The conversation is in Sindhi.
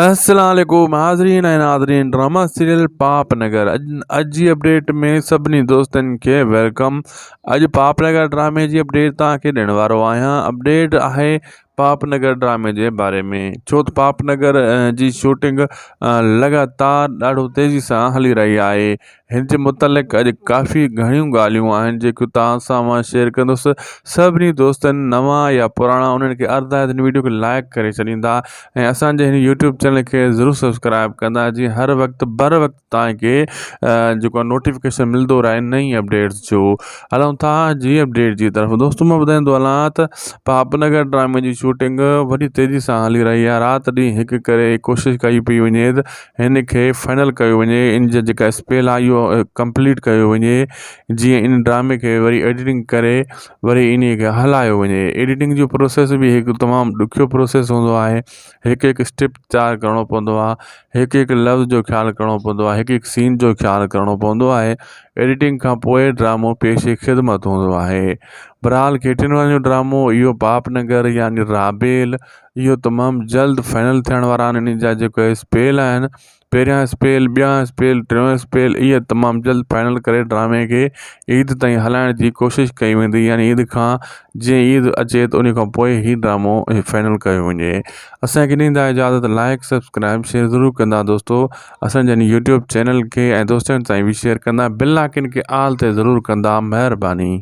السلام عليڪم حاضرين ۽ ناظرين ڊراما سيريل پاپ نگر اڄ جي اپڊيٽ ۾ سڀني دوستن کي welcome اڄ پاپ نگر ڊرامي جي اپڊيٽ توهان کي ڏيڻ وارو آهيان اپڊيٽ آهي پاپ نگر ڊرامي جي باري ۾ ڇو ته پاپ نگر جي شوٽنگ لڳاتار ڏاڍو تيزي سان هلي رهي آهي هن جي متعلق اڄ ڪافي گهڻيون ڳالهيون آهن جيڪيون توهان سان مان شيئر ڪندس سڀني دوستن نوان يا پراڻا انهن کي عرض آهي ته هن ويڊيو کي لائڪ ڪري ڇڏيندا ۽ اسان جي هن يوٽيوب چينل کي ضرور سبسڪرائب ڪندا جيئن هر وقت بر وقت توهان کي جيڪو آهي نوٽيفڪيشن ملندو رهي نئين اپڊيٽس جو هلون ٿا جي اپڊيٽ جي طرف دوستو مان ٻڌائيندو هلان ته پاپ نگر ڊرامي جي شوٽنگ وڏي تيزي سان هلي رهي آهي رات ڏينهن هڪ ڪري ڪوشش ڪئي پئي وڃي ته هن کي فائنل ڪيو وڃي ان جا جيڪا اسپيل آهي اهو ڪمپليٽ ڪيو وڃي جيئن ان ڊرامي کي وري ايڊيٽنگ ڪري وري انهي کي هلايو وڃي ايڊيٽنگ جو پروسيس به هڪ تمام ڏکيو پروسيس هوندو آهي هڪ هڪ اسٽيپ تيار ڪرڻو پوندو آهي هڪ هڪ لفظ جو خيال ڪرڻو پوندو آهي هڪ هڪ سين جو خيال ڪرڻو پوندو آهي ايڊيٽنگ کان پوء ڊرامو پيش خدمت هوندو آهي بهرحال کيٽين وارن جو ڊرامو اهو پاپ نگر يعني رابيل اهو تمام جلد فائنل ٿيڻ وارا آهن انهن جا جيڪي اسپيل آهن پهريان اسپيل ٻيان اسپيل ٽيون اسپيل اهي تمام جلد فائنل ڪري ڊرامي کي عيد تائين هلائڻ جي ڪوشش ڪئي ويندي يعني عيد کان جيئن عيد اچي ته ان کان پوء هي ڊرامو فائنل ڪيو وڃي اسانکي ڏيندا اجازت لائڪ سبسڪرائب شيئر ضرور ڪندا دوستو اسان جي يوٽيوب چينل کي ۽ دوستن تائين به شيئر ڪندا بل آئڪن کي آل تي ضرور ڪندا مهرباني.